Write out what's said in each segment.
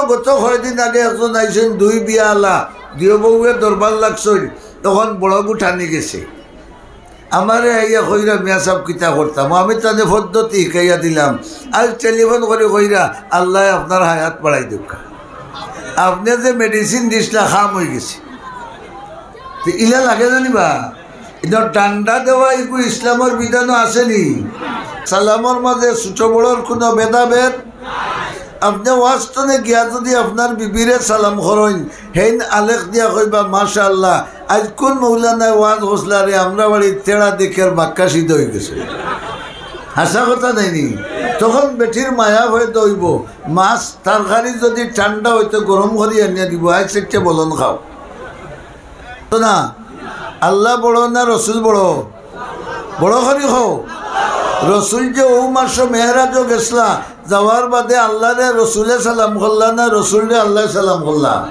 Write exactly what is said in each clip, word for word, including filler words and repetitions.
গত কয়দিন আগে একজন আইছইন, দুই বিয়ালা, দুইও বউয়ে দরবার লাগছইন, তখন বড় গুঠানি গেছে। আমারে আইয়া কইরা, "মিয়া সাব, কিতা করতাম?" আমি তানে পদ্ধতি হিকাইয়া দিলাম। আইজ টেলিফোন করি কইরা, "আল্লায় আপনার হায়াত বাড়াই দেউক্কা। আপনে যে মেডিসিন দিছলা, কাম অইগেছে।" তে ইলা লাগে জানি বা? ইনো ডান্ডা দেওয়া ইগু ইসলামর বিধানো আছে নি? সালামর মাঝে ছোট বড়র কুনু ভেদাভেদ। আপনে ওয়াজ তনে গিয়া যুদি আপনার বিবিরে সালাম করইন, হেইন আলেক দিয়া কইবা, "মাশাআল্লাহ, আইজ কুন মৌলানায় ওয়াজ করছলা রে, আমরার বাড়ির তেড়া দেখের বাক্কা সিধা অইগেছে।" হাছা কথা নায় নি? তখন বেটির মায়া পয়দা অইবো। মাছ তরকারি যুদি ঠান্ডা অইতো গরম করি আনিয়া দিবো, আইজ চাইরটা বলন খাও। তো না, আল্লাহ বড় না রসুল বড়? বড় করি কও। রসুল যে অউ মাসো মেরাজো গেছলা, যাওয়ার বাদে আল্লারে রসুলে সালাম করলা না, রসুলরে আল্লায় সালাম করলা?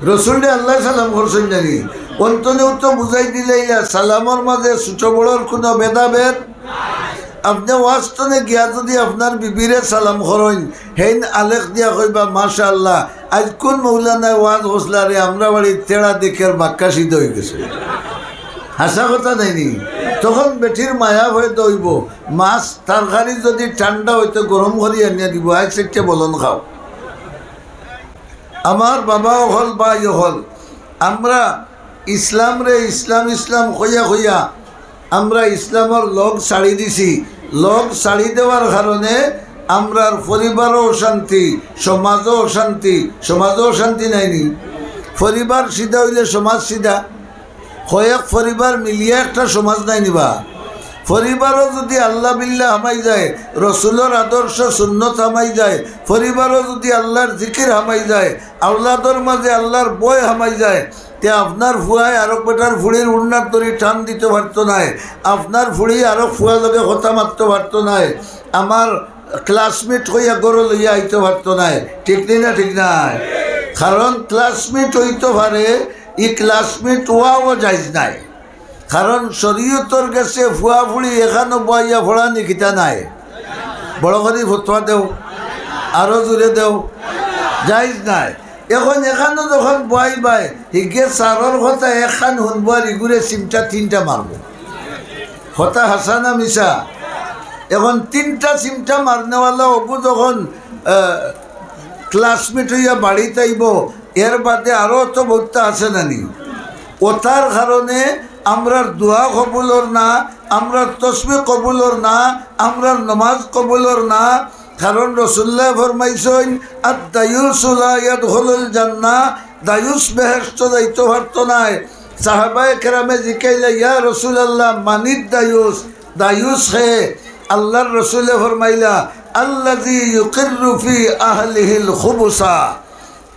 রসুলরে আল্লায় সালাম করছইন জানি। অন্তনেও তো বুঝাই দিলাইলা, সালামর মাঝে ছোট বড়র কুনু ভেদাভেদ। আপনে ওয়াজ তনে গিয়া যুদি আপনার বিবিরে সালাম করইন, হেইন আলেক দিয়া কইবা, "মাশাআল্লাহ, আইজ কুন মৌলানায় ওয়াজ করছলা রে, আমরার বাড়ির তেড়া দেখের বাক্কা সিধা অইগেছে।" হাছা কথা নায় নি? তখন বেটির মায়া পয়দা অইবো। মাছ তরকারি যুদি ঠান্ডা অইতো গরম করি আনিয়া দিবো, আইজ চাইরটা বলন খাও। আমার বাবা অকল, ভাই অকল, আমরা ইসলামরে ইসলাম ইসলাম কইয়া কইয়া আমরা ইসলামর লগ ছাড়ি দিছি। লগ ছাড়ি দেওয়ার কারণে আমরার পরিবারও অশান্তি, সমাজও অশান্তি। সমাজও অশান্তি নায় নি? পরিবার সিধা অইলে সমাজ সিধা। কয়েক পরিবার মিলিয়া একটা সমাজ নায় নি বা? পরিবারও যুদি আল্লাহ বিল্লাহ হামাই যায়, রসুলর আদর্শ সুন্নত হামাই যায়, পরিবারও যুদি আল্লাহর জিকির হামাই যায়, আওলাদর মাঝে আল্লাহর ভয় হামাই যায়, তে আপনার ফুয়ায় আরক বেটার ফুড়ির উড়নাত ধরি টান দিতো পারতো নায়, আপনার ফুড়ি আরক ফুয়ার লগে কথা মাততো পারতো নায়, আমার ক্লাসমেট কইয়া ঘরো লইয়া আইতো পারতো নায়। ঠিক নি না? ঠিক নায়? কারণ ক্লাসমেট অইতো পারে, ই ক্লাসমেট অওয়াও জায়েজ নায়। কারণ শরীয়তর গেছে ফুয়া ফুড়ি একখানো বওয়াইয়া পড়ানি কিতা নায়? বড় করি ফতোয়া দেও, আরো জোরে দেও, জায়েজ নায়। এখন একখানো যখন বওয়াইবায়, হিগে স্যারর কথা একখান হুনবো আর ইগুরে চিমটা তিনটা মারবো। কথা হাছা না মিছা? এখন তিনটা চিমটা মারনেওয়ালা অগু যখন, আহ, ক্লাসমেট অইয়া বাড়িত আইবো, এর বাদে আরো তো বউততা আছে না নি? অতার কারণে আমরার দোয়া কবুল অর না, আমরার তসবি কবুল অর না, আমরার নমাজ কবুল অর না। কারণ রসুলুল্লায় ফরমাইছইন, "আদ-দায়ুসু লা ইয়াদখুলুল জান্নাহ", দায়ুস বেহেশতো যাইতো পারতো নায়। সাহাবায়ে কেরামে জিকাইলা, "ইয়া রাসূলুল্লাহ, মানিদ দায়ুস?" দায়ুস হে? আল্লাহর রসুলে ফরমাইলা, "আল্লাযী ইউকিররু ফী আহলিহিল খুবুসা।"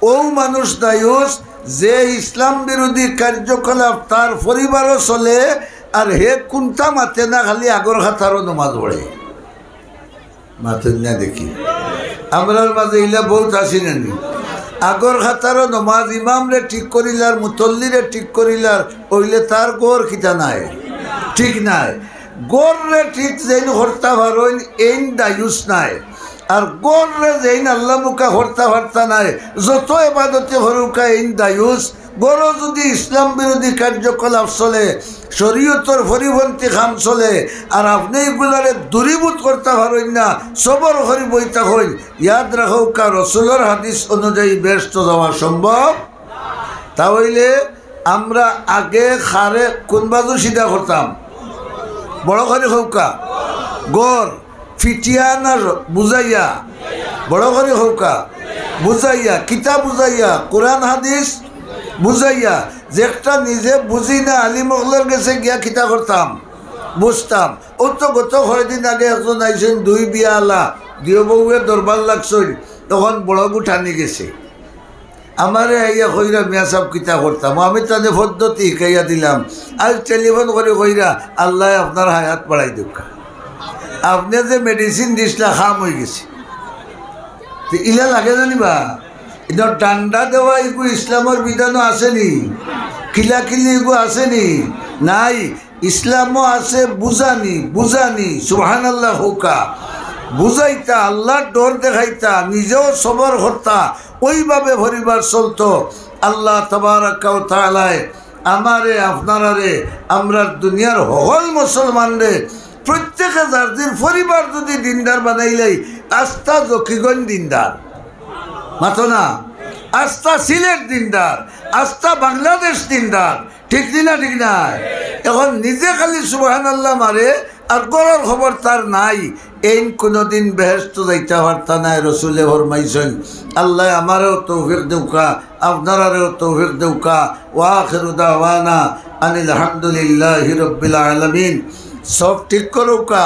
অউ মানুষ দায়ুস, যে ইসলাম বিরোধী কার্যকলাপ তার পরিবারও চলে, আর হে কুন্তা মাতে না, খালি আগর কাতারো নমাজ পড়ে। মাতইন না দেখি। আমরার মাঝে ইলা বউত আছি না নি? আগর কাতারো নমাজ, ইমামরে ঠিক করিলার, মুতল্লিরে ঠিক করিলার, অইলে তার ঘর কিতা নায়? ঠিক নায়। ঘররে ঠিক যেইন করতা পারইন, এইন দায়ুস নায়। আর ঘররে যেইন আল্লামুখা করতা পারতা নায়, যত এবাদতি করুক্কা, এইন দায়ুস। ঘরো যুদি ইসলাম বিরোধী কার্যকলাপ চলে, শরীয়তর পরিপন্থী কাম চলে, আর আপনে ইগুলারে দূরীভূত করতা পারইন না, সবর করি বই থাকইন, ইয়াদ রাখউক্কা, রসুলর হাদিস অনুযায়ী বেহেস্তো যাওয়া সম্ভব। তা অইলে আমরা আগে কারে কুন বাজু সিধা করতাম? বড় করি কউক্কা। ঘর, ফিটিয়া না বুঝাইয়া? বড় করি কউক্কা। বুঝাইয়া। কিতা বুঝাইয়া? কুরআন হাদিস বুঝাইয়া। যেটা নিজে বুঝি না, আলিম অকলর গেছে গিয়া কিতা করতাম? বুঝতাম। অউ তো গত কয়দিন আগে একজন আইছইন, দুই বিয়ালা, দুইও বউয়ে দরবার লাগছইন, তখন বড় গুঠানি গেছে। আমারে আইয়া কইরা, "মিয়া সাব, কিতা করতাম?" আমি তানে পদ্ধতি হিকাইয়া দিলাম। আইজ টেলিফোন করি কইরা, "আল্লায় আপনার হায়াত বাড়াই দেউক্কা। আপনে যে মেডিসিন দিছলা, কাম অইগেছে।" তে ইলা লাগে জানি বা? ইনো ডান্ডা দেওয়া ইগু ইসলামর বিধানো আছে নি? কিলাকিলি ইগু আছে নি? নাই। ইসলামো আছে বুঝানি, বুঝানি। সুবহানাল্লাহ কউক্কা। বুঝাইতা, আল্লাহর ডর দেখাইতা, নিজেও সবর করতা, ওইভাবে পরিবার চলতো। আল্লাহ তাবারাকা ওয়া তাআলায় আমারে, আপনারারে, আমরার দুনিয়ার হকল মুসলমানরে, প্রত্যেকে যার যার পরিবার যদি দিনদার বানাইলাই, আস্তা জকিগঞ্জ দিনদার, মাতো না, আস্তা সিলেট দিনদার, আস্তা বাংলাদেশ দিনদার, ঠিক নি না? ঠিক না? এখন নিজে খালি সুবহানাল্লাহ মারে, আর ঘরর খবর তার নাই। এইন কুনুদিন বেহেশতো যাইতা পারতা নায়, রসুলে ফরমাইছইন। আল্লায় আমারেও তৌফিক দেউক্কা, আপনারারেও তৌফিক দেউক্কা। ওয়া আখিরু দাওয়ানা আনিল হামদুলিল্লাহি রাব্বিল আলামিন। সব ঠিক করউক্কা।